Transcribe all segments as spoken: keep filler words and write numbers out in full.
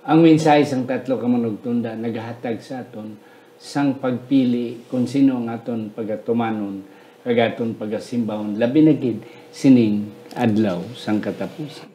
Ang mensahe sang tatlo ka manugtunda nagahatag sa aton sang pagpili kon sino ang aton pagatumanon kag aton pagasimbahon, labi na gid sining adlaw sang katapusan.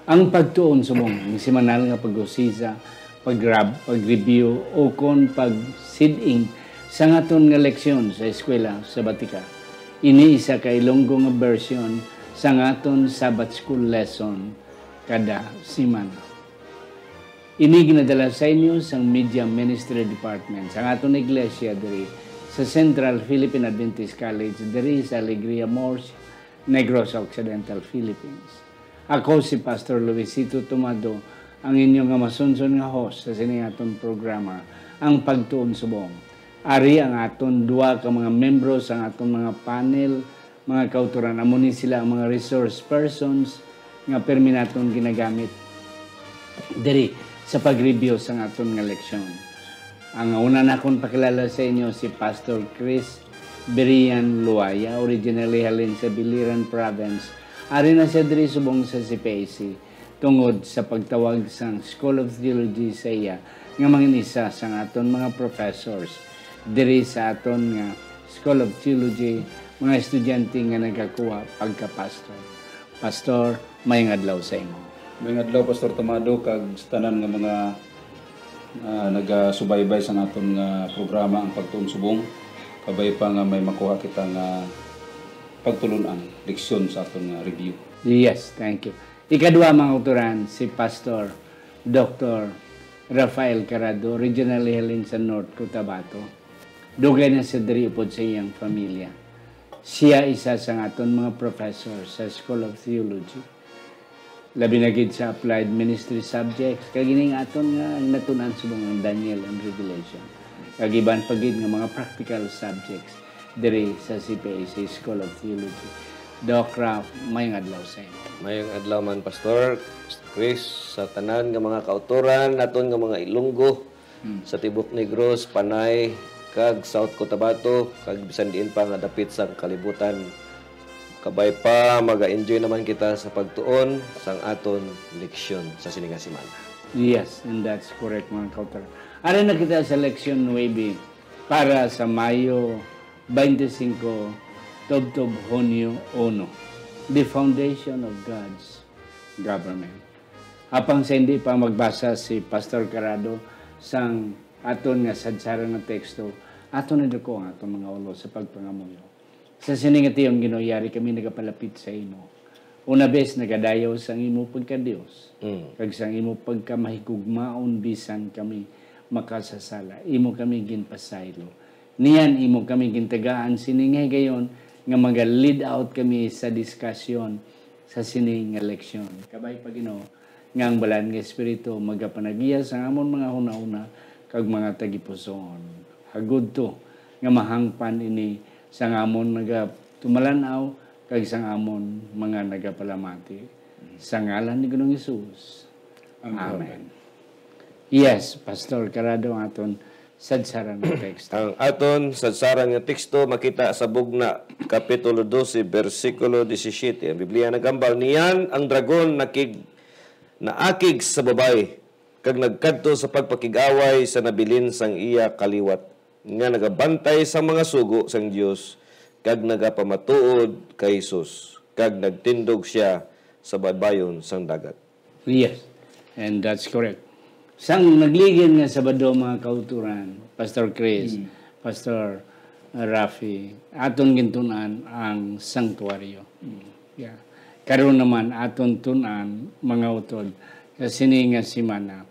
Ang pagtuon subong ang semanal nga pag-usisa, pag-rab, pag-review, o kon pag-siding sa aton nga leksyon sa eskwela sabatika. Ini isa ka Ilonggo nga bersyon sa aton Sabbath School lesson kada semana. Ini ginadala sa inyo sang Media Ministry Department sang aton iglesia diri sa Central Philippine Adventist College diri sa Alegria, Murcia, Negros Occidental, Philippines. Ako si Pastor Luisito Tomado, ang inyo nga masunson nga host sa sini aton programa, Ang Pagtuon Subong. Ari ang aton duha ka mga membro sang aton mga panel, mga kautoran. Amo ni sila ang mga resource persons nga permi naton ginagamit diri sa pag-review sang aton nga leksyon. Ang una nakon pakilala sa inyo si Pastor Chris Berian Luaya, originally halin sa Biliran Province. Ari na siya diri subong sa C P A C tungod sa pagtawag sang School of Theology sa iya nga mangin isa sang aton mga professors diri sa aton nga School of Theology, mga estudyante nga nagakuha pagka-pastor. Pastor, mayong adlaw sa imo. Mayong adlaw, Pastor Tomado, kag sa tanan nga mga, ah, nagasubaybay sa aton nga programa, Ang Pagtuon Subong. Kabay pa nga may makuha kita nga pagtulon-an, leksyon sa aton nga review. Yes, thank you. Ikadua, mga kautoran, si Pastor Doctor Rafael Carado, originally halin sa North Cotabato. Dugay na siya diri upod sa iyang pamilya. Siya isa sa aton mga professor sa School of Theology, labi na gid sa applied ministry subjects, kag ining aton nga natun-an subong ang Daniel and Revelation, kag iban pa gid nga mga practical subjects diri sa C P A C School of Theology. Doc Ralph, mayong adlaw sa imo. Mayong adlaw man, Pastor Chris, sa tanan nga mga kautoran naton nga mga Ilonggo, hmm, sa tibuok Negros, Panay, kag South Cotabato, kag bisan diin pa nga dapit sang kalibutan. Kabay pa, maga-enjoy naman kita sa pagtuon sang aton leksyon sa sini nga semana. Yes, and that's correct, mga kautoran. Ari na kita sa leksyon nuebe para sa Mayo twenty-five, tubtob Hunyo uno, The Foundation of God's Government. Apang sa hindi pa magbasa si Pastor Carado sang aton nga sadsaran nga teksto, aton iduko ang aton mga ulo sa pagpangamuyo. Sa sini nga tion, Ginoo, yari kami nagapalapit sa imo. Una bes nagadayaw sang imo pagka-Dios, mm, kag sang imo pagkamahigugmaon bisan kami makasasala. Imo kami ginpasaylo. Niyan imo kami gintagaan sini nga higayon nga maga-lead out kami sa diskasyon sa sini nga leksyon. Kabay pa, Ginoo, nga ang Balaan nga Espiritu magapanagiya sa amon mga hunahuna kag mga tagipusoon. Hagudto nga mahangpan ini sang amon nagatumalan-aw kag sang amon mga nagapalamati. Sa ngalan ni Ginoong Hesus. Amen. Amen. Yes, Pastor Carado, ang aton sadsaran nga teksto. Ang aton sadsaran nga teksto makita sa Bugna, Kapitulo dose, bersikulo disisyete. Ang Biblia nagambal, niyan ang dragon nakig-, naakig sa babayi, kag nagkadto sa pagpakig-away sa nabilin sang iya kaliwat, nga nagabantay sang mga sugo sang Dios, kag nagapamatuod kay Jesus, kag nagtindog sia sa baybayon sang dagat. Yes, and that's correct. Sang nagligid nga Sabado, mga kauturan, Pastor Chris, mm, Pastor, uh, Rafi, aton gintun-an ang sanctuary. Mm. Yeah. Karon naman, aton tun-an, mga utod, sa sini nga semana,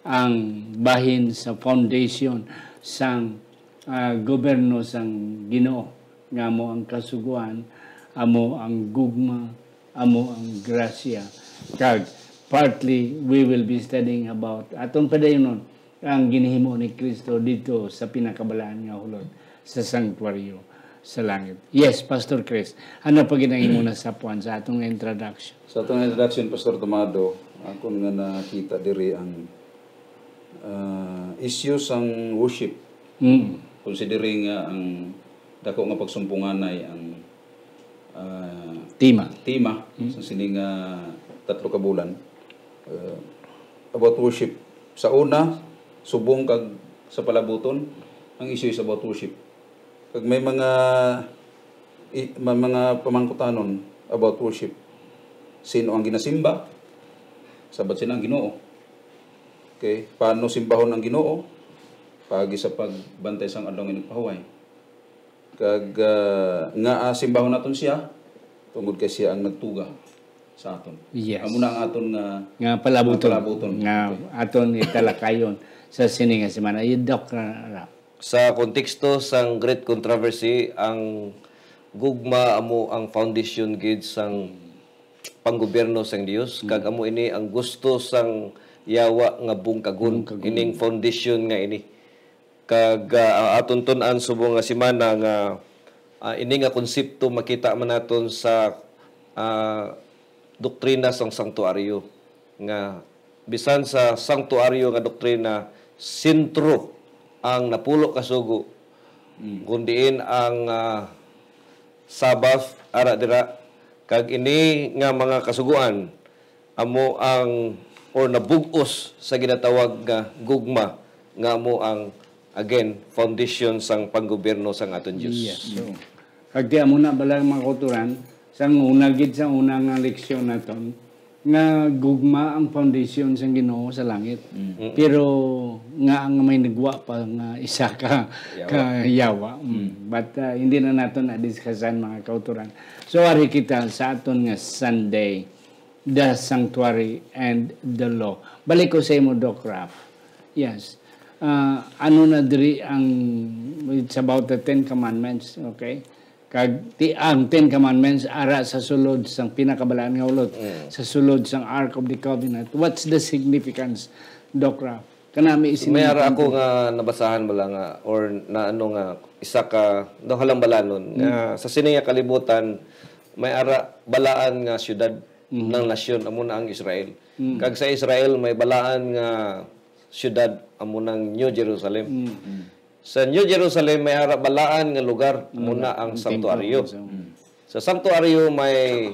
ang bahin sa foundation sang, ah, gobyerno sang Ginoo, nga amo ang kasugoan, amo ang gugma, amo ang grasya. Kag partly, we will be studying about atong padayonon ang ginhimo ni Kristo dito sa pinakabalaan nga hulot sa sanctuaryo sa langit. Yes, Pastor Chris, ano pa gid ang imo nasapuan sa atong introduction? Sa atong introduction, Pastor Tomado, akon nga nakita diri ang, ah, issue sang worship. Mm. Considering nga ang dako nga pagsumpunganay ang, ah, Tema. tema Mm. sa sini nga tatlo ka bulan, ah, about worship. Sa una, subong kag sa palabuton, ang issue is about worship. Kag may mga i-, may mga pamangkutanon about worship. Sino ang ginasimba? Sabat sila ang Ginoo. Okay, paano simbahon ang Ginoo? Paagi sa pagbantay sang adlaw nga nagpahuway. Kag, ah, nga, ah, simbahon naton siya tungod kay siya ang nagtuga sa aton. Yes. Amo na ang aton nga Nga palabuton. nga palabuton. Nga Okay. aton italakayon sa sini nga semana. Iyo, Doc Ra-, Ra. Sa konteksto sang Great Controversy, ang gugma amo ang foundation gid sang panggobyerno sang Dios, Mm. kag amo ini ang gusto sang yawa nga bungkagon, Bungkagon. ining foundation nga ini. Kag, ah, aton tun-an subong nga semana nga, ah, ini nga konsepto makita man naton sa, ah, doktrina sang sanktuaryo, nga bisan sa sanktuaryo nga doktrina, sentro ang napulo ka sugo, Mm. kun diin ang, ah, Sabbath ara dira, kag ini nga mga kasugoan amo ang, or nabug-os sa ginatawag nga gugma, nga amo ang, again, foundation sang panggobyerno sang aton Dios. Yes. So, kag ti amo na bala, mga kauturan, sang una gid, sa una nga leksyon naton, nga gugma ang foundation sang Ginoo sa langit. Mm. Pero nga ang may nagwa pa nga isa ka, Yawa. ka yawa. Mm. Mm. But, uh, hindi na naton na-discussan, mga kauturan. So, ari kita sa aton nga Sunday, the sanctuary and the law. Balik ko sa imo, Doc Raf. Yes. Uh, ano na diri ang, it's about the Ten Commandments, okay? Kag ti-, ang Ten Commandments ara sa sulod sang pinakabalaan nga hulot, Mm. sa sulod sang Ark of the Covenant. What's the significance, Doc Ralph? Kana may May ara ako isinignificante. nga nabasahan bala nga, or na ano nga, isa ka, daw halambalanon, nga Mm. sa sini nga kalibutan, may ara balaan nga syudad Mhm. ng nasyon, amo na ang Israel. Mm. Kag sa Israel, may balaan nga syudad, amo nang New Jerusalem. Mm. Sa New Jerusalem, may ara balaan nga lugar, Ano muna na? ang Ang templo, sanktuaryo. so, Mm. Sa sanktuaryo, may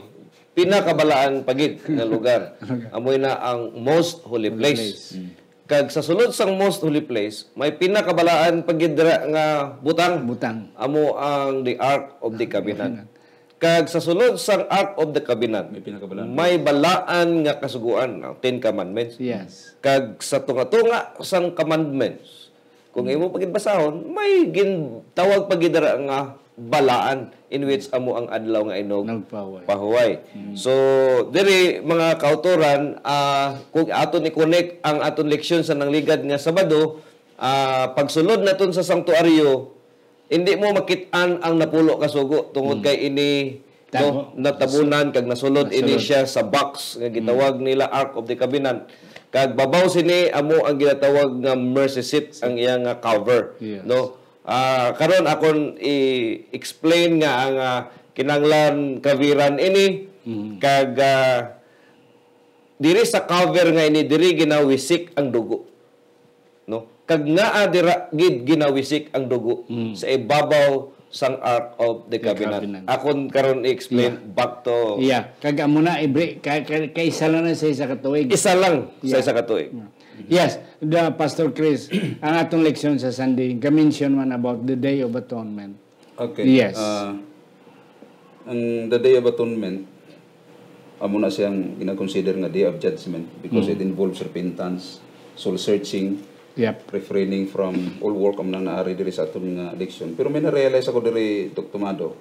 pinakabalaan pa gid nga lugar. Lugar. Amoy na ang most holy Holy place. place. Mm. Kag sa sulod sang most holy place, may pinakabalaan pa gid dira nga butang. Butang. Amo ang the Ark of the Covenant. Covenant. Kag sa sulod sang Ark of the Covenant, May pinakabalaan. may balaan nga kasugoan, ang Ten Commandments. Yes. Kag sa tunga-tunga sang commandments, kung Hmm. imo pa gid basahon, may gintawag pa gid dira nga balaan, in which amo ang adlaw nga inog Nagpahuway. pahuway. Hmm. So, diri, mga kautoran, ah, kung aton i-connect ang aton leksyon sa nangligad nga Sabado, ah, pagsulod naton sa sanktuaryo, hindi mo makit-an ang napulo ka sugo tungod Hmm. kay ini, Tago. no, natabunan kag nasulod ini Nasulod. siya sa box nga gitawag Hmm. nila Ark of the Covenant. Kag babaw sini amo ang ginatawag nga mercy seat, ang iya nga cover, Yes. no? Ah, karon akon i-explain nga ang, ah, kinahanglan kaviran ini, Mhm. kag, ah, diri sa cover nga ini, diri ginawisik ang dugo. No? Kag ngaa dira gid ginawisik ang dugo Mm. sa ibabaw sang Ark of the The Covenant. Covenant. Akon karon i-explain Yeah. back to Yeah. Kag amo na, every, ka, ka, kaisa lang na sa isa ka tuig. Isa lang sa Yeah. isa ka tuig. Yeah. Yes, the Pastor Chris, ang atong leksyon sa Sunday, ka-mention man about the Day of Atonement. Okay. Yes. Ah, ang the Day of Atonement, amo na siyang gina-consider nga Day of Judgment because Mm. it involves repentance, soul searching, Yep. refraining from all work, amo nang naari diri sa aton nga leksyon. Pero may na-realize ako diri, Doc Tomado,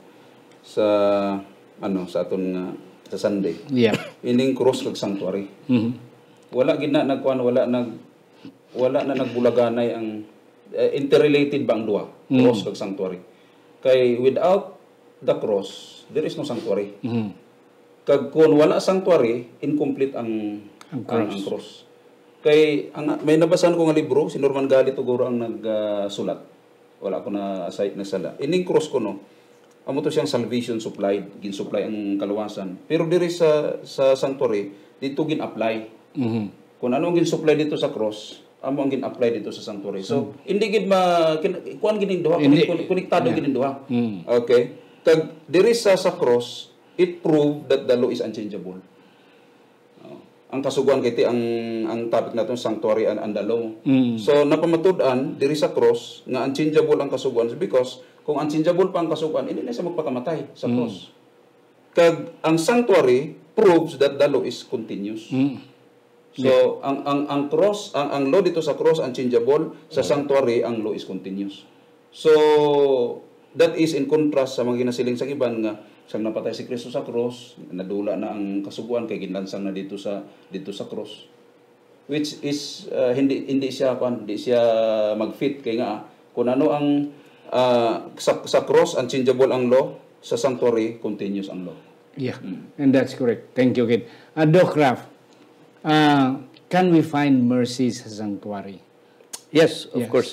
sa, ano, sa aton nga, sa Sunday. Yep. Ining cross kag sanctuary. Mhm. Wala gid na nagkuan, wala nag-, wala na nagbulaganay ang, eh, interrelated ba ang duha? Mm. Cross kag sanctuary. Kay without the cross, there is no sanctuary. Mhm. Kag kon wala sanctuary, incomplete ang, Ang ang, cross. ang cross. Kay ang, may nabasahan ko nga libro, si Norman Gatto guro ang nagsulat. Wala ko na cite na sala. Ining cross ko, no, amo to siyang salvation supplied, gin-supply ang kaluwasan. Pero diri sa sa sanctuary, dito gin-apply. Mhm. Kung ano ang gin-supply dito sa cross, amo ang gin-apply dito sa sanctuary. So, hindi gid ma kin- kuan gid ning duha, Hindi. konek- konektado Yeah. gid ning duha. Mm. Okay? Kag diri sa sa cross, it proved that the law is unchangeable. Oh. Ang kasugoan kay ti ang ang topic naton, sanctuary and, and the law. Mm. So napamatud-an diri sa cross nga unchangeable ang kasugoan because kung unchangeable pa ang kasugoan, hindi na siya magpakamatay sa Mm. cross. Kag ang sanctuary proves that the law is continuous. Mm. So ang ang ang cross, ang ang law dito sa cross unchangeable, sa sanctuary ang law is continuous. So that is in contrast sa mga ginasiling sang iban nga sang napatay si Kristo sa cross, nadula na ang kasugoan kay ginlansang na dito sa dito sa cross. Which is uh, hindi hindi siya kwan, hindi siya mag-fit kay nga kung ano ang uh, sa, sa cross unchangeable ang law, sa sanctuary continuous ang law. Yeah, and that's correct. Thank you, Kid. Uh, Doc Raf, uh, can we find mercy sa sanctuary? Yes, of Yes. course.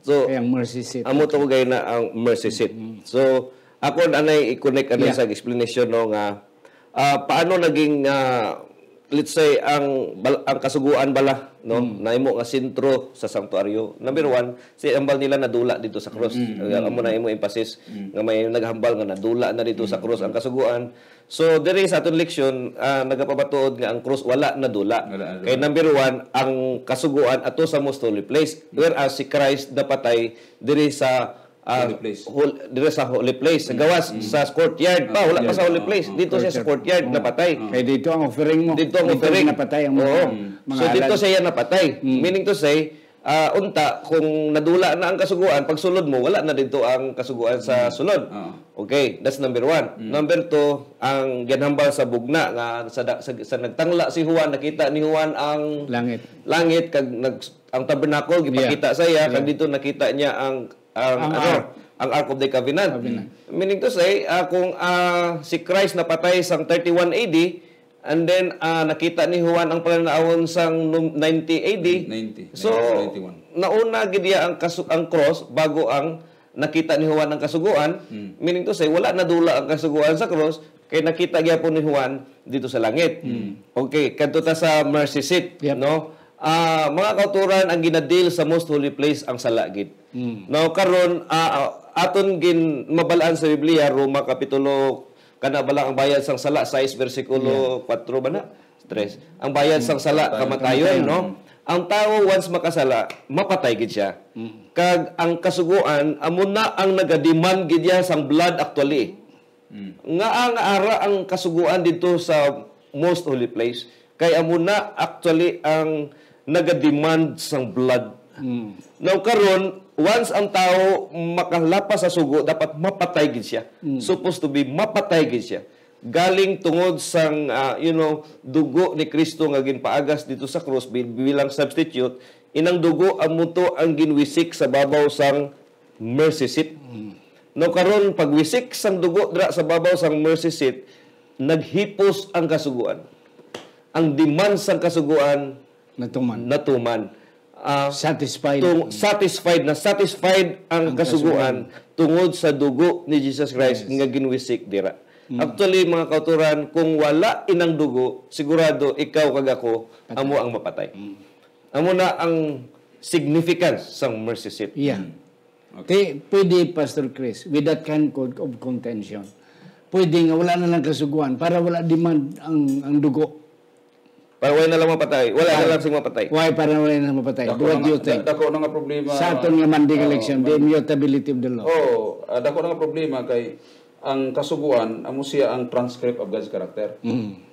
So, Kaya ang mercy seat. amo to gay na ang mercy seat. So, ako anay i-connect anay Yeah. sa explanation, no, nga ah, paano naging ah, let's say ang bal- ang kasuguan bala, no, na imo nga sentro sa sanktuaryo. Number one, si ambal nila nadula dito sa cross. Ang amo na imo emphasis nga may naghambal nga nadula na dito sa cross ang kasuguan. So diri sa aton leksyon, ah, nagapamatuod nga ang cross wala nadula. Wala nadula. Kay number one, ang kasuguan ato sa most holy place, whereas si Christ napatay diri sa ah, Holy place. hol- diri sa holy place, sa gawas, sa courtyard pa, wala pa sa holy Oo, place. oo. Dito siya sa courtyard, napatay. Kaya dito ang offering mo. Dito ang offering. Napatay ang mga, Oo. mga So dito halad. siya napatay. Meaning to say, ah, unta, kung nadula na ang kasuguan, pagsulod mo, wala na dito ang kasuguan sa sulod. Oo. Okay, that's number one. Number two, ang ginhambal sa bugna nga sa, da- sa, sa nagtangla si Juan, nakita ni Juan ang Langit. langit kag nag ang tabernacle gipakita sa iya, kag dito nakita niya ang ang, Ang ano, ark. Ang Ark of the Covenant. Covenant. Meaning to say, ah, kung ah, si Christ napatay sang thirty-one A D, and then ah, nakita ni Juan ang palanawon sang num- ninety A D. Ninety, So, nineteen ninety-one. Nauna gid iya ang kasu- ang cross bago ang nakita ni Juan ang kasuguan. Meaning to say, wala nadula ang kasuguan sa cross, kay nakita gyapon ni Juan dito sa langit. Okay, kadto ta sa mercy seat, Yep. no? Ah, mga kauturan, ang ginadeal sa most holy place ang sala gid. Now karon, ah, aton gin mabalaan sa Biblia, Roma kapitulo, kana ba lang ang bayad sang sala, sais, bersikulo kuwatro ba na? Tres. Ang bayad sang sala, kamatayon, no? Ang tawo, once makasala, mapatay gid siya. Kag ang kasuguan, amo na ang nagademand gid iya sang blood actually. Nga ang ara ang kasuguan dito sa most holy place, kay amo na actually ang nagademand sang blood. Now karon, once ang tawo makalapas sa sugo, dapat mapatay gid siya. Supposed to be mapatay gid siya. Galing tungod sang ah, you know, dugo ni Kristo nga ginpaagas dito sa krus bi- bilang substitute, inang dugo amo to ang ginwisik sa babaw sang mercy seat. Now karon, pagwisik sang dugo dira sa babaw sang mercy seat, naghipos ang kasuguan. Ang demand sang kasuguan Natuman. natuman. Ah, Satisfied. tung- satisfied na satisfied ang, Ang kasuguan tungod sa dugo ni Jesus Christ Yes. nga ginwisik dira. Actually, mga kauturan, kung wala inang dugo, sigurado ikaw kag ako amo ang mapatay. Amo na ang significance sang mercy seat. Yeah. Ti, pwede, Pastor Chris, with that kind of, of contention, pwede nga wala na lang kasuguan para wala demand ang, ang dugo. Para wala na lang mapatay. Wala na lang sing mapatay. Why para wala na mapatay? Dako What na do you nga- think? da- dako na nga problema. Sa aton nga Monday Oo, election, the man- immutability of the law. Oo, ah, dako na nga problema kay ang kasuguan amo siya ang transcript of God's character.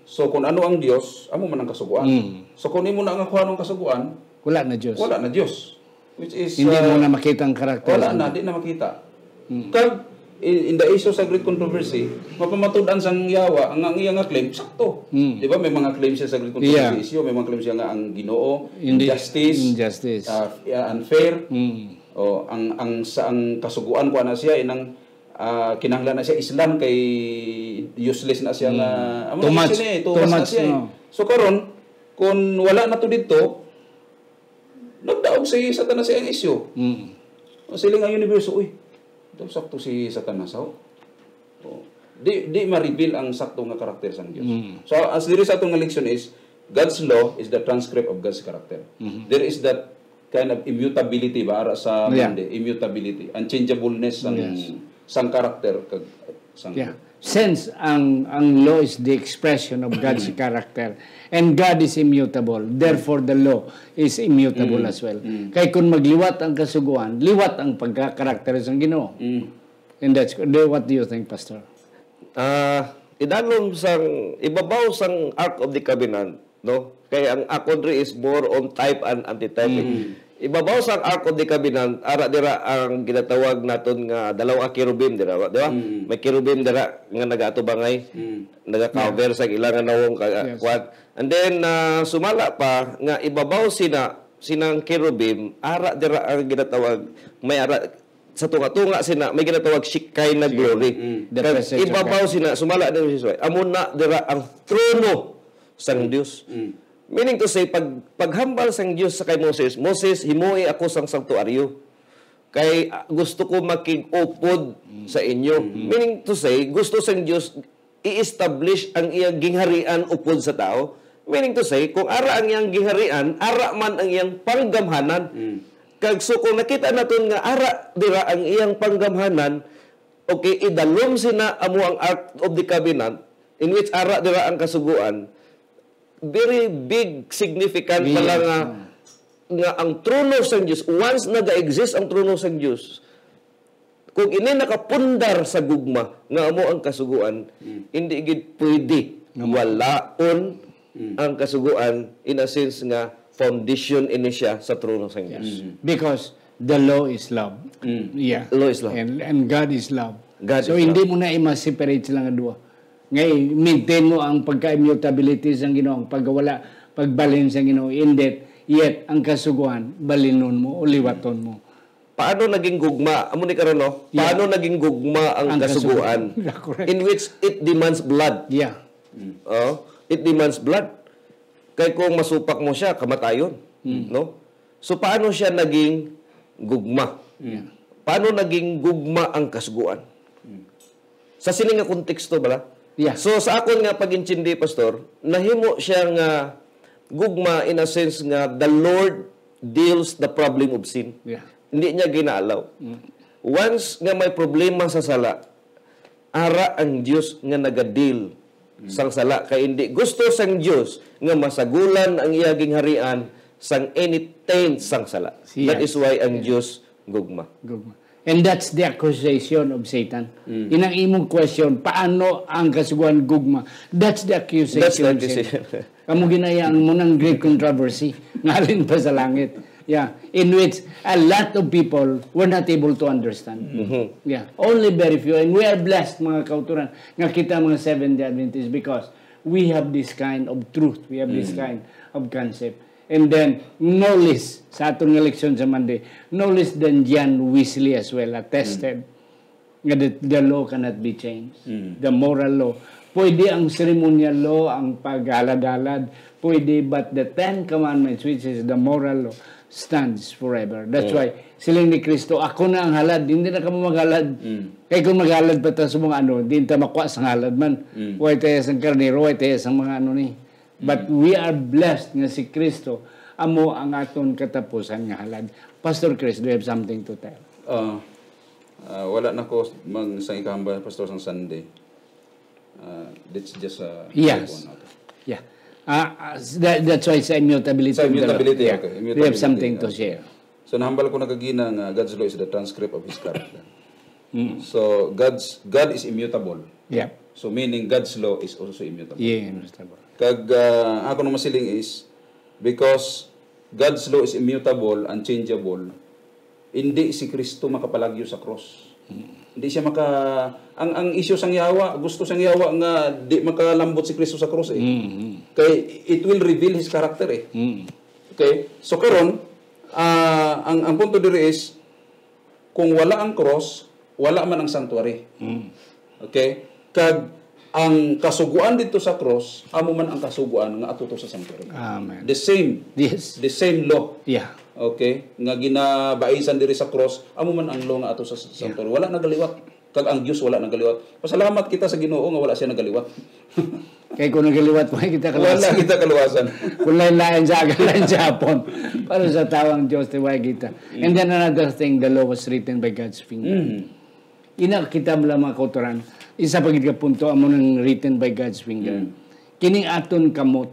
So kung ano ang Dios, amo man ang kasuguan. So kung imo na nga kuhanon ang kasuguan, Wala na Diyos. Wala na Diyos. Which is Hindi ah, mo na makita ang karakter. Wala na, di na makita. Kag in, in the issue sa Great Controversy, mapamatud-an sang yawa ang, ang iya nga claim sakto. Di ba, may mga claim siya sa Great Controversy Yeah. issue, may mga claim siya nga ang Ginoo Hindi. injustice, Injustice. ah, yeah, unfair. Mm. O ang ang sa ang kasuguan ko ana siya inang Ah, kinahanglan na siya Islam kay useless na siya nga, amo na Too much. siya ni, too Too much na much, siya eh. no. So karon, kung wala na to dito, nagdaog si Satanas sa iyang issue. Mm. Ang siling ang universo, uy, daw sakto si Satanas, oh. Oh. Di, di ma-reveal ang sakto nga karakter sang Dios. Mm. So, as diri sa atong nga leksyon is, God's law is the transcript of God's character. There is that kind of immutability ba ara sa Yeah. Monday, immutability, unchangeableness sang Yes. sang character kag sang Yeah. Since ang ang law is the expression of God's character, and God is immutable, therefore the law is immutable as well. Kay kung magliwat ang Kasugoan, liwat ang pagka-character sang Ginoo. Mm. And that's what do you think, Pastor? Ah, idalom sang ibabaw sang Ark of the Covenant, no? Kay ang akon diri is more on type and antitype. Ibabaw sang Ark of the Covenant, ara dira ang ginatawag naton nga dalawa ka kerubim dira, di ba? May kerubim dira nga nagaatubangay, nagacover sa ila nga nawong ka, Yes. Kwan. And then ah, sumala pa nga ibabaw sina sinang kerubim, ara dira ang ginatawag, may ara sa tunga-tunga sina may ginatawag Shekinah glory. The Kag presence of ibabaw sina sumala din si Suway. Amo na dira ang trono sang Dios. Meaning to say, pag paghambal sang Dios sa kay Moses, "Moses, himoi ako sang sanctuaryo. Kay ah, gusto ko makig-upod sa inyo." Meaning to say, gusto sang Dios i-establish ang iyang gingharian upod sa tao. Meaning to say, kung ara ang iyang gingharian, ara man ang iyang panggamhanan. Kag so kung nakita naton nga ara dira ang iyang panggamhanan, okay, idalom sina amo ang Ark of the Covenant, in which ara dira ang Kasugoan, very big significant Yes. pala nga nga ang trono sang Dios, once naga-exist ang trono sang Dios, kung ini nakapundar sa gugma nga amo ang Kasugoan, hindi gid pwede walaon ang Kasugoan, in a sense nga foundation ini siya sa trono sang Dios. Because the law is love. Yeah. Law is love. And, and God is love. God So is hindi love. mo na i-separate sila nga duha. Ngay, maintain mo ang pagka-immutability sang Ginoo, ang pagkawala, pagbalhin sang Ginoo, in death, yet ang Kasugoan, balinon mo o liwaton mo. Paano naging gugma? Amo ni karon, no? Yeah. Paano naging gugma ang, Ang Kasugoan? Kasugoan. Correct. In which it demands blood. Yeah. Oh, it demands blood. Kay kung masupak mo siya, kamatayon, no? So paano siya naging gugma? Paano naging gugma ang Kasugoan? Sa sini nga konteksto bala? Yeah. So sa akon nga pag-intindi, Pastor, nahimo siya nga gugma in a sense nga the Lord deals the problem of sin. Yeah. Hindi niya ginaalaw. Once nga may problema sa sala, ara ang Dios nga nagadeal sang sala, kay hindi gusto sang Dios nga masagulan ang iya gingharian sang any taint sang sala. Yes. That is why ang Dios gugma. Gugma. And that's the accusation of Satan. Inang imong question, paano ang Kasugoan gugma? That's the accusation That's the of Satan. accusation. Kamo ginaya ang munang great controversy nga halin pa sa langit. Yeah, in which a lot of people were not able to understand. Yeah, only very few, and we are blessed, mga kauturan, nga kita mga Seventh-day Adventists, because we have this kind of truth, we have this kind of concept. And then, no less, sa aton nga leksyon sa Monday, no less than John Wesley as well attested nga the, the law cannot be changed. The moral law. Pwede ang ceremonial law, ang paghalad-halad, pwede, but the Ten Commandments, which is the moral law, stands forever. That's why, siling ni Kristo, "Ako na ang halad, hindi na kamo maghalad." Kay kung maghalad pa ta sa mga ano, di ta makuha sa halad man. Way tayo sa karnero, way tayo sa mga ano ni. But we are blessed nga si Kristo amo ang aton katapusan nga halad. Pastor Chris, do you have something to tell? Ah, ah, wala na ko mang sang ikahambal, Pastor, sang Sunday. Ah, that's just a Yes. ano to. Yeah. Ah, ah, that, that's why sa immutability. Sa of the law. immutability, Yeah. Okay. Do you have Immutability, something to okay. Share? So nahambal ko na kagina nga God's law is the transcript of His character. So God's God is immutable. Yeah. So meaning God's law is also immutable. Yeah, understandable. Kag ah, ako nang masiling is because God's law is immutable, unchangeable, hindi si Kristo makapalagyo sa cross. Hindi siya maka ang ang issue sang yawa, gusto sang yawa nga di makalambot si Kristo sa cross eh. Kay it will reveal his character eh. Okay? So karon, ah, ang ang punto diri is kung wala ang cross, wala man ang sanctuary. Mm. Okay? Kag ang kasugoan dito sa cross, amo man ang kasugoan nga ato to sa sanctuary. Amen. The same. Yes. The same law. Yeah. Okay? Nga ginabaisan diri sa cross, amo man ang law nga ato sa sanctuary. Yeah. Wala nagaliwat. Kag ang Dios wala nagaliwat. Pasalamat kita sa Ginoo nga wala siya nagaliwat. Kay kung nagaliwat, wala kita kaluwasan. Wala kita kaluwasan. Kung lain-lain sa agalan sa hapon, para sa tawang Dios, di wala kita. Mm. And then another thing, the law was written by God's finger. Mm. Ina kita mo lang mga kautoran, isa pa gid ka punto, amo nang written by God's finger. Mm. Kining aton kamot,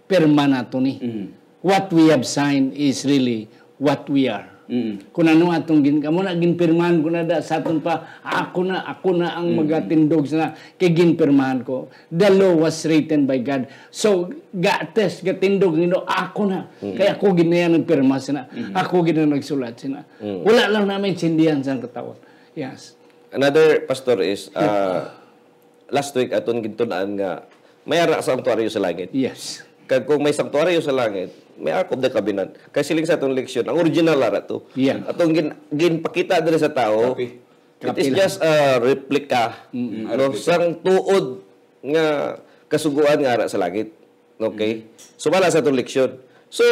pirma nato ni. Mm. What we have signed is really what we are. Mm. Kung ano atong gin-, amo na, ginpirmahan ko na da, sa aton pa, "Ako na, ako na ang Mm. magatindog sa na, kay ginpirmahan ko." The law was written by God. So, ga-attest, gatindog, you know, "Ako na." Mm. Kay ako gid na yan nagpirma sina. Mm. Ako gid na nagsulat sina. Mm. Wala lang namin sindihan sa katawan. Yes. Another, Pastor, is, Yeah. uh, last week, aton gintun-an nga may ara sanctuaryo sa langit. Yes. Kag kung may sanctuaryo sa langit, may Ark of the Covenant. Kay siling sa atong leksyon, ang original ara to. Yeah. Atong gin-, ginpakita diri sa tao, Copy. it is Copy lang. just a replica, Mm-mm. no, A replica. sang tuod nga kasugoan nga ara sa langit. Okay? Mm. So, wala sa atong leksyon. So,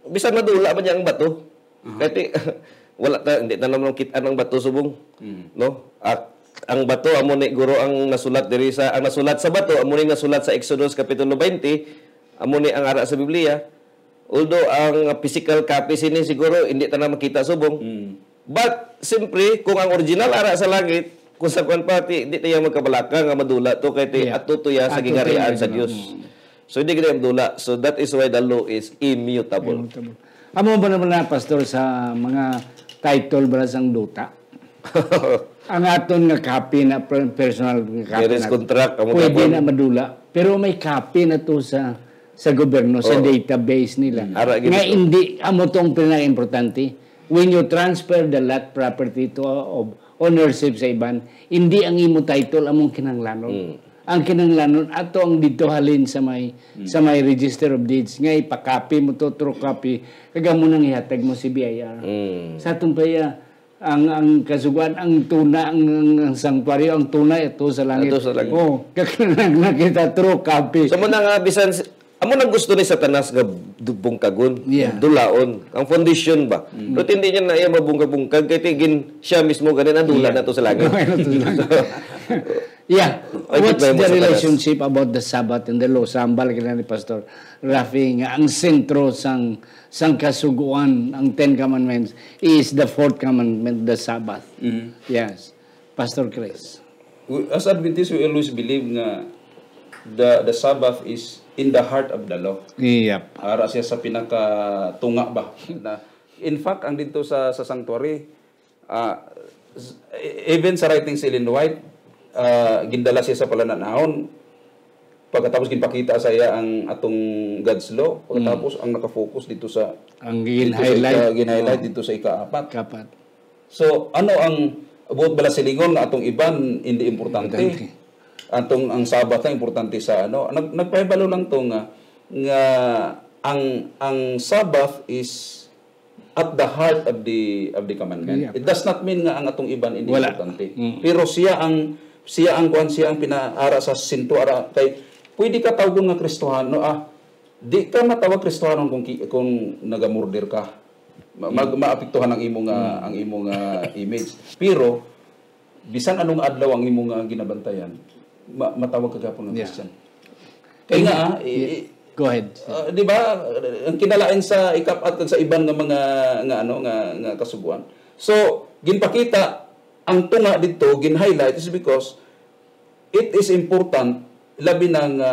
bisan madula man niya ang bato. Aha. Kay ti-, wala ta, hindi ta naman kita ang bato subong. Mm. No? At ang bato, amo ni guro ang nasulat diri sa, ang nasulat sa bato, amo ni nasulat sa Exodus Kapitulo twenty, amo ni ang ara sa Biblia. Although ang physical copy sini siguro, hindi ta na makita subong. Mm. But, siyempre, kung ang original ara sa langit, kung sa kwan pa, ti, di tayo magkabalaka nga madula to, kay ti, Yeah. ato to ya sa Ato to gingarian ya sa gina-, Dios. mm. So, hindi kita madula. So, that is why the law is immutable. Immutable. Amo ba naman na, Pastor, sa mga title ba sang duta? Ang aton nga copy na per-, personal nga copy There is na, contract, amo pwede gapon. na madula. Pero may copy na to sa, sa gobyerno, sa Oo. database nila. Mm. Ara, Nga gid ito. hindi, amo tong pinaka-importante. When you transfer the lot property to, of ownership sa iban, hindi ang imo title among kinahanglanon. Mm. Ang kinahanglanon, ato ang didto halin sa may, Mm. sa may Register of Deeds, nga ipakopy mo to, true copy, kag amo nang ihatag mo si B I R. Mm. Sa atong paya, ang, ang kasugoan, ang tuna, ang, ang, ang sanctuaryo, ang tuna, ito sa langit. Ito sa langit. Oh, kag nakita, true copy. Sa muna nga, bisan si-, amo nang gusto ni Satanas nga du-, bungkagon, Yeah. dulaon. Ang foundation ba? Mm. Pero hindi niya na iya mabungkag-bungkag, kay tigin siya mismo ganin ang dula Yeah. na to sa langit. Dula na to sa langit. Yeah. Ay, What's di ba yung the sa taas? relationship about the Sabbath and the law? Sa hambal kina ni Pastor Rafi nga ang sentro sang, sang kasugoan, ang Ten Commandments, is the fourth commandment, the Sabbath. Mm. Yes. Pastor Chris. We, as Adventists, we always believe nga the, the Sabbath is in the heart of the law. Yep. Ara siya sa pinakatunga ba? Na, in fact, ang dito sa, sa sanctuary, ah, s-, e-, even sa writing si Ellen White, ah, gindala siya sa palananahon, pagkatapos ginpakita sa iya ang atong God's law, pagkatapos Mm. ang nakafocus dito sa, Ang dito sa gin-highlight. ika-, gin-highlight Oh. dito sa ikaapat. Kapat. So, ano ang buot bala silingon nga atong iban hindi importante? Importante. Atong ang Sabbath ang importante sa ano? Nag-, nagpahibalo lang to nga, nga ang, ang Sabbath is at the heart of the, of the commandment. Yeah. It does not mean nga ang atong iban hindi Wala. importante. Mm. Pero siya ang, siya ang kuan, siya ang pinaara sa sinto ara kay pwede ka tawgon nga Kristohano, ah, di ka matawag Kristohanon kung ki-, kung nagamurder ka. Ma-, mag-, Mm. maapektuhan ang imo nga, Mm. ang imo nga image. Pero, bisan anong adlaw ang imo nga ginabantayan, ma-, matawag ka gihapon nga Yeah. Christian. Kay nga, ah, i-, Yeah. i-, Go ahead. ah, di ba, ang kinalain sa ikapat kag sa iban nga mga, nga ano, nga, nga kasuguan. So, ginpakita, ang tunga dito, gin-highlight is because it is important, labi na nga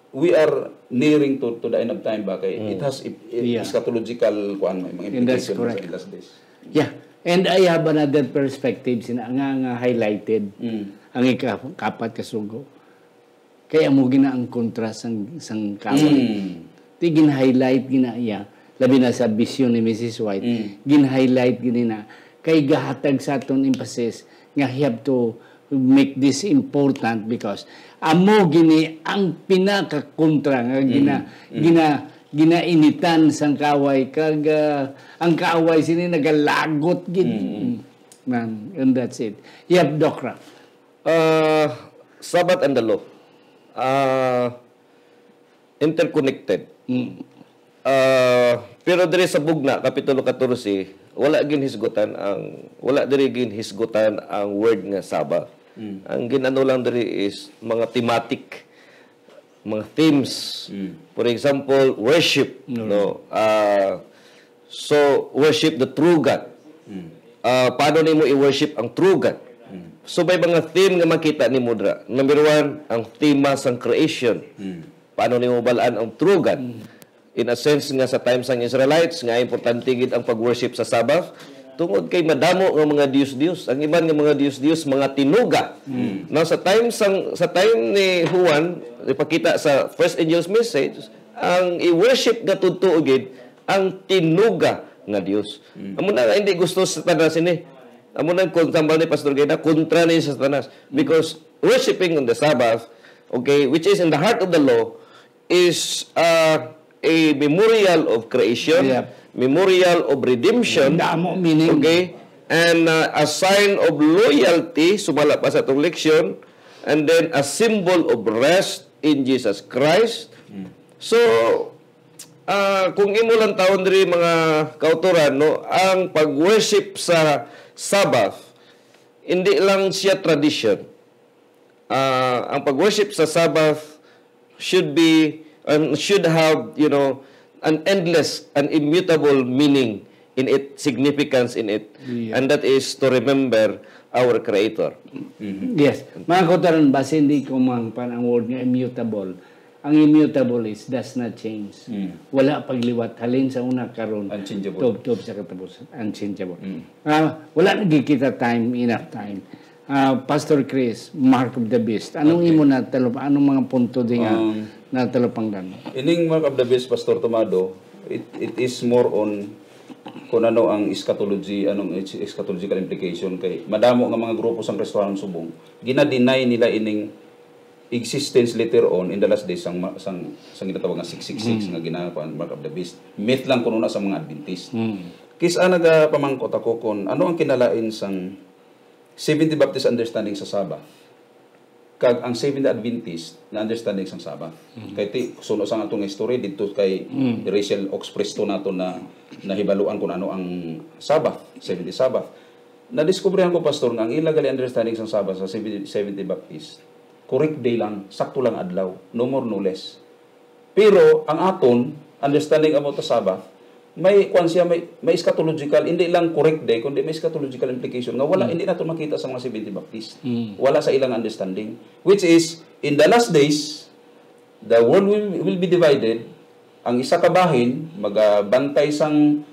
we are nearing to, to the end of time ba, kay Mm. it has i-, i-, Yeah. eschatological, kuan, may mga And that's implication sa correct. last days. Yeah. And I have another perspective sina nga, nga highlighted Mm. ang ika-, kapat ka sugo. Kaya mo gina ang kontra sang, sang kaway. Mm. Ti gin-highlight gina iya, labi na sa vision ni Missus White, Mm. gin-highlight gini na kay gahatag sa aton emphasis nga he have to make this important because amo gini ang pinakakontra nga gina-, Mm. Mm. gina-, ginainitan sang kaway kag, ah, ang kaway sini nagalagot gid. Mm, mm. Mm. Man, and that's it. Yep, Dokra. Uh, Sabbath and the law. Uh, interconnected. Mm. Uh, pero diri sa Bugna, Kapitulo katorse, wala ginhisgutan ang wala diri ginhisgutan ang word nga Sabbath. Ang ginano lang diri is mga thematic, mga themes. For example, worship, no? Ah, so worship the true God. Ah, paano nimo i-worship ang true God? So may mga theme nga makita nimo dira. Number one, ang tema sang creation. Paano nimo balaan ang true God? In a sense nga sa time sang Israelites nga importante gid ang pag-worship sa Sabbath tungod kay madamo nga mga dios-dios. Ang iban nga mga dios-dios mga tinuga. Now sa time sang sa time ni Juan ipakita sa first angel's message ang i-worship nga tudtoo gid ang tinuga nga Dios. Amo na nga hindi gusto sa Satanas ini. Amo na kung tambal ni Pastor Gayna, kontra ni sa Satanas. Because worshiping on the Sabbath, okay, which is in the heart of the law, is uh, a memorial of creation, Yep. memorial of redemption, Damo meaning. okay, and uh, a sign of loyalty, sumala pa sa atong leksyon, and then a symbol of rest in Jesus Christ. So, ah, kung imo lang taon diri mga kautoran, no, ang pag-worship sa Sabbath, hindi lang siya tradition. Ah, ang pag-worship sa Sabbath should be and should have, you know, an endless and immutable meaning in it, significance in it. Yeah. And that is to remember our Creator. Yes. Mga kautoran, basi hindi ko mangpan ang word nga immutable. Ang immutable is does not change. Wala pagliwat halin sa una karon Unchangeable. tubtob sa katapusan. Unchangeable. Ah, wala na gid kita time, enough time. Ah, Pastor Chris, Mark of the Beast. Anong imo na talop anong mga punto di nga Um, natalupangdan? Ining Mark of the Beast, Pastor Tomado, it, it is more on kung ano ang eschatology, anong es- eschatological implication kay madamo nga mga grupo sang Kristohanon subong gina-deny nila ining existence later on in the last days sang ma- sang sang ginatawag nga six six six nga ginakuan Mark of the Beast. Myth lang kuno na sa mga Adventist. Kis-a nagapamangkot ako kung ano ang kinalain sang Seventh-day Baptist understanding sa Sabbath kag ang Seventh-day Adventist na understanding sang Sabbath. Kay ti suno sang atong history didto kay Rachel Oaks Presto nato na nahibaluan kung ano ang Sabbath, Seventh-day Sabbath. Nadiskubrihan ko, Pastor, nga ang ila gali understanding sang Sabbath sa Seventh- Seventh-day Baptist, correct day lang, sakto lang adlaw, no more, no less. Pero ang aton understanding about the Sabbath, may kuan siya, may, may eschatological, hindi lang correct day, kundi may eschatological implication nga wala, hindi nato makita sa mga Seventh-day Baptist. Wala sa ilang understanding. Which is, in the last days, the world will, will be divided. Ang isa ka bahin, magabantay sang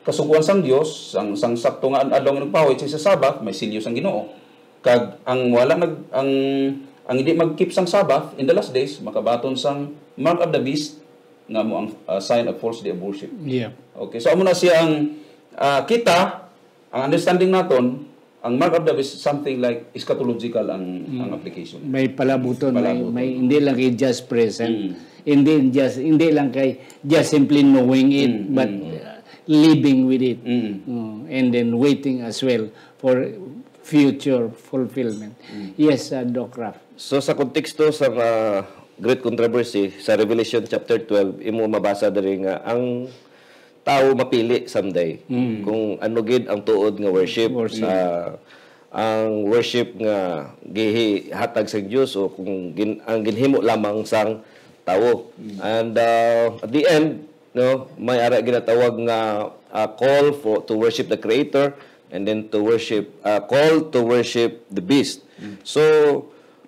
kasugoan sang Dios, sang, sang sakto nga adlaw nga nagpahuway sa Sabbath, may selyo sang Ginoo. Kag ang wala nag ang ang hindi magkeep sang Sabbath in the last days makabaton sang mark of the beast nga mo ang uh, sign of false day of worship. Yeah. Okay, so amo na siya ang uh, kita ang understanding naton ang mark of the beast something like eschatological ang ang application. May palabuton, may, Palabuton. may hindi lang kay just present. Hindi just hindi lang kay just simply knowing it Mm, but mm. uh, living with it. Mm. Uh, and then waiting as well for future fulfillment. Yes, uh, Doc Ralph. So sa konteksto sa uh, Great Controversy sa Revelation chapter twelve, imo mabasa diri nga ang tawo mapili someday kung ano gid ang tuod nga worship. Worship. Ah, ang worship nga gihatag sa Dios o kung gin, ang ginhimo lamang sang tawo. And uh, at the end, no, may ara ginatawag nga uh, call for to worship the creator and then to worship uh, call to worship the beast. So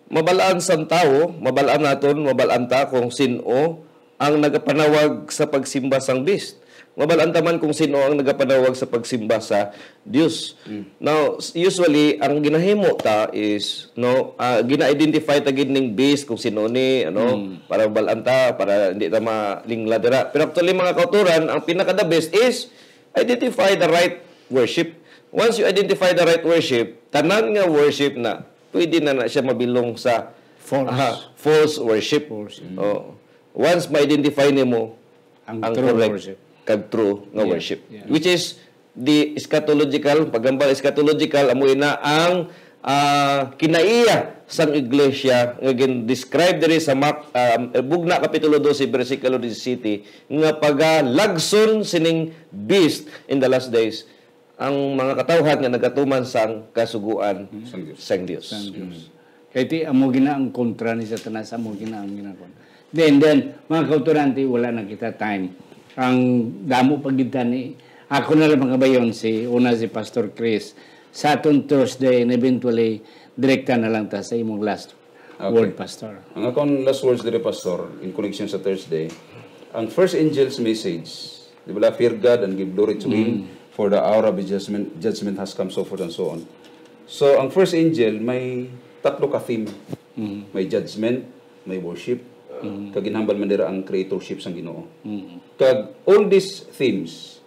mabalaan sang tawo, mabalaan naton, mabalaan ta kung sin-o ang nagapanawag sa pagsimba sang beast. Mabalaan ta man kung sin-o ang nagapanawag sa pagsimba sa Dios. Now, s- usually ang ginahimo ta is no, ah, gina-identify ta gid ning beast kung sin-o ni ano para mabalaan ta para hindi ta malingla dira. Pero actually mga kauturan, ang pinaka the best is identify the right worship. Once you identify the right worship, tanan nga worship na pwede na na siya mabilong sa False. Aha, false worship. False. Oo. Once ma-identify nimo Ang ang, true correct worship. kag true nga Yeah, worship, yeah. which is the eschatological, paghambal eschatological, amo ina ang, ah, kinaiya sang iglesia nga gin-describe diri sa Mak-, ah, Bugna Kapitulo dose, bersikulo disisyete, nga pagalagson sining beast in the last days, ang mga katawhan nga nagatuman sang kasugoan Sang Dios. sang Dios. Sang Dios. Kay ti, amo gina ang kontra ni Satanas, amo gina ang ginakon. Then, then, mga kautorante, wala na kita time. Ang damo pa gid ta ni, ako na lang pangabayon si, una si Pastor Chris. Sa aton Thursday, and eventually, direkta na lang ta sa imong last Okay. word, Pastor. Ang akong last words diri, Pastor, in connection sa Thursday, ang first angel's message, di ba, "Fear God and give glory to Him, Mm. for the hour of His judgment, judgment has come," so forth and so on. So, ang first angel, may tatlo ka theme. Mm. May judgment, may worship, Mm. kag ginhambal man dira ang creatorship sang Ginoo. Mm. Kag all these themes,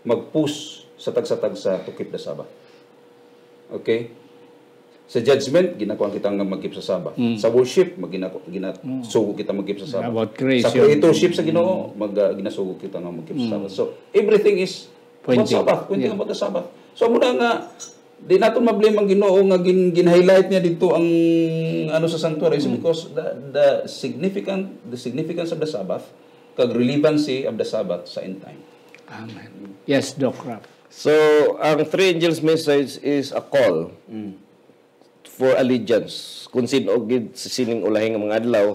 mag-push sa tagsa-tagsa to keep the Sabbath. Okay? Sa judgment, ginakuan kita nga mag-keep sa Sabbath. Mm. Sa worship, mag-, ginaku-, gina-, Mm. sugo kita mag-keep sa Sabbath. About Sa creation. creatorship sa Ginoo, Mm. mag-, ah, ginasugo kita nga mag-keep sa Mm. Sabbath. So, everything is about Pointing. Sabbath. Pointing Yeah. about the Sabbath. So, amo na nga, di naton ma-blame ang Ginoo nga gin-, gin-highlight niya dito ang, ano, sa sanctuary. It's Mm. because the, the significant, the significance of the Sabbath, kag relevancy of the Sabbath sa end time. Amen. Yes, Doc Ralph. So, ang three angels' message is a call Mm. for allegiance. Kung sin-o gid sa sining ulahi nga mga adlaw,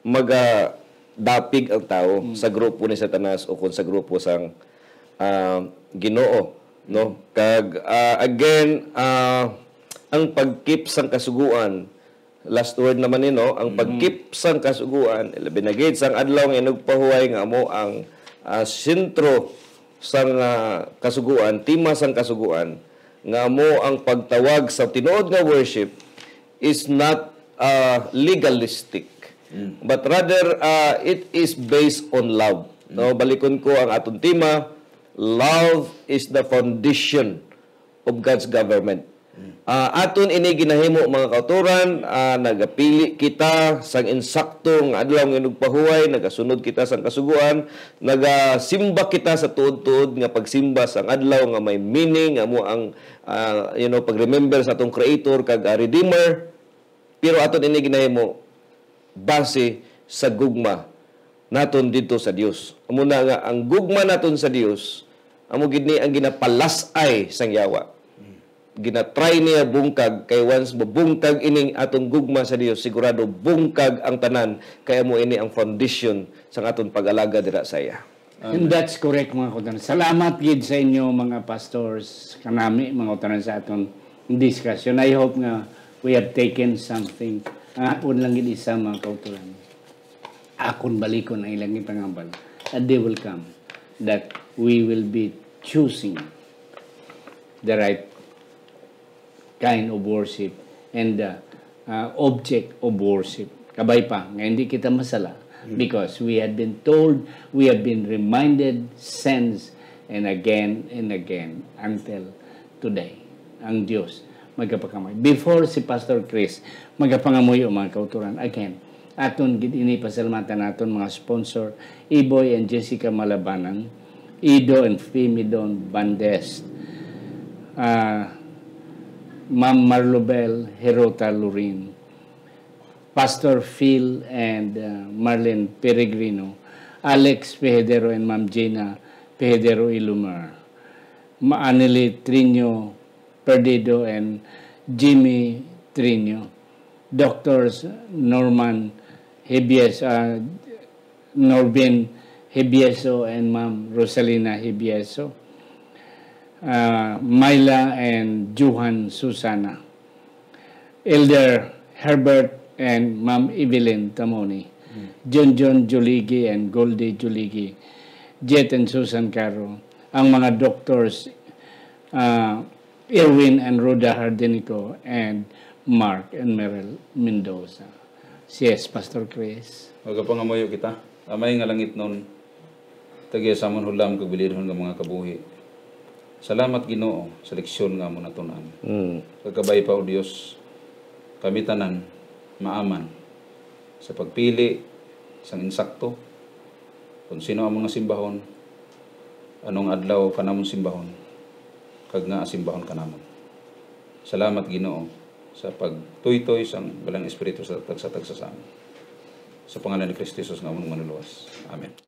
magadapig ang tawo Mm. sa grupo ni Satanas o kung sa grupo sang, ah, Ginoo, no? Mm. Kag, ah, again, ah, ang pag-keep sang kasugoan, last word naman ni, no? Ang Mm. pag-keep sang kasugoan, labi na gid sang adlaw nga inugpahuway nga amo ang, ah, sentro sang, ah, kasugoan, tema sang kasugoan, nga amo ang pagtawag sa tinuod nga worship is not, ah, legalistic, Mm. but rather, ah, it is based on love. No, Mm. balikon ko ang aton tema, love is the foundation of God's government. Mm. Ah, aton ini ginahimo, mga kautoran, ah, nagapili kita sang insakto nga adlaw nga inugpahuway, nagasunod kita sang kasugoan, nagasimba kita sa tuod-tuod nga pagsimba sang adlaw nga may meaning, nga amo ang, ah, you know, pag-remember sa atong Creator kag, ah, Redeemer. Pero aton ini ginahimo base sa gugma naton didto sa Dios. Amo na nga ang gugma naton sa Dios, amo gid ni ang ginapalas-ay sang yawa. Ginatry niya bungkag, kay once mabungkag ining atong gugma sa Dios, sigurado bungkag ang tanan, kay amo ini ang foundation sang aton pag-alaga dira sa iya. And Amen. That's correct, mga kautoran. Salamat gid sa inyo, mga pastors, kanami, mga kautoran, sa aton discussion. I hope nga we have taken something. Ang akon lang gid isa, mga kautoran. Akon balikon ang ilang gitangambal. A day will come that we will be choosing the right kind of worship and the, uh, object of worship. Kabay pa nga hindi kita masala, Mm. because we had been told, we have been reminded since and again and again until today. Ang Dios magapangamuyo. Before si Pastor Chris magapangamuyo, mga kautoran, again, aton gid ini pasalamatan naton mga sponsor, Iboy and Jessica Malabanan, Ido and Fimidon Bandes, ah, Ma'am Marlobel Herota Lurin, Pastor Phil and, ah, Marlene Peregrino, Alex Pehedero and Ma'am Gina Pehedero Ilumar, Ma-, Anili Trino Perdido and Jimmy Trino, Doctors Norman Hibies, ah, Norbin Hibieso and Ma'am Rosalina Hibieso, ah, Myla and Johan Susana, Elder Herbert and Ma'am Evelyn Tamoni, Mm. Junjun Juligi and Goldie Juligi, Jet and Susan Caro, ang mga doctors, ah, Erwin and Rhoda Hardenico, and Mark and Meryl Mendoza. Yes, Pastor Chris. Magapangamuyo kita. Amay nga langitnon, tagiya sa amon hulam kag bilidhon nga mga kabuhi. Salamat, Ginoo, sa leksyon nga amon natun-an. Mm. Kag kabay pa, O Dios, kami tanan maaman sa pagpili sang insakto, kung sino ang mga simbahon, anong adlaw ka namon simbahon. kag nga asimbahon ka namon. Salamat, Ginoo, sa pagtuytoy sang Balang Espiritu sa tagsa-tagsa sa amin. Sa pangalan ni Cristo Jesus nga among Manluluwas. Amen.